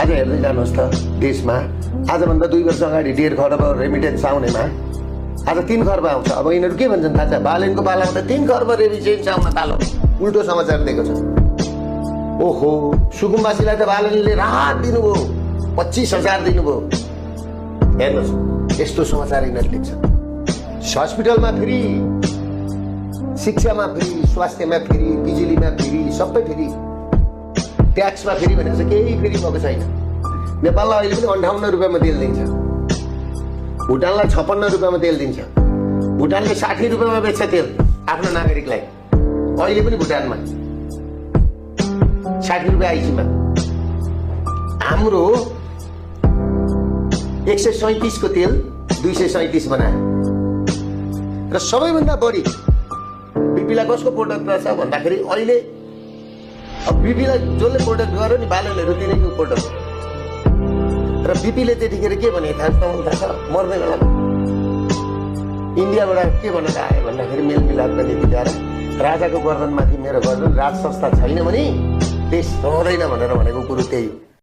आज हेर्दै जानुहोस् त देशमा आजभन्दा 2 वर्ष अगाडि 1.5 खर्ब रेमिटेन्स आउनेमा आज 3 खर्ब आउँछ। अब यिनीहरू के भन्छन् थाहा छ? बालेनको पालामा त 3 खर्ब रेमिटेन्स आउन थाल्यो। उल्टो समाचार दिएको छ। ओहो, सुकुम्बासीलाई त बालनले राहत दिनुभयो, 25,000 दिनुभयो। हेर्नुहोस्, यस्तो समाचार यिनीहरूले लेख्छ। हस्पिटलमा फ्री, शिक्षामा फ्री, स्वास्थ्यमा फ्री, बिजुलीमा फ्री, सबै फ्री, ट्याक्समा फ्री भनेर चाहिँ केही फ्री भएको छैन। नेपाललाई अहिले पनि 58 रुपियाँमा तेल दिन्छ, भुटानलाई 56 रुपियाँमा तेल दिन्छ। भुटानले 60 रुपियाँमा बेच्छ तेल आफ्नो नागरिकलाई। अहिले पनि भुटानमा 60 रुपियाँ आइसीमा। हाम्रो 137 को तेल 237 बनायो। र सबैभन्दा बढी बिपीलाई कसको प्रोडक्ट रहेछ भन्दाखेरि अहिले अब बिपीलाई जसले प्रोडक्ट गर्यो नि बालनहरू दिनेको प्रोडक्ट। र बिपीले त्यतिखेर के भने थाहा छ? मर्ने बेलामा इन्डियाबाट के भनेर आयो भन्दाखेरि मेलमिलापका नीति ल्याएर राजाको गर्दनमाथि मेरो गर्दन, राज संस्था छैन भने देश रहँदैन भनेर भनेको कुरो त्यही हो।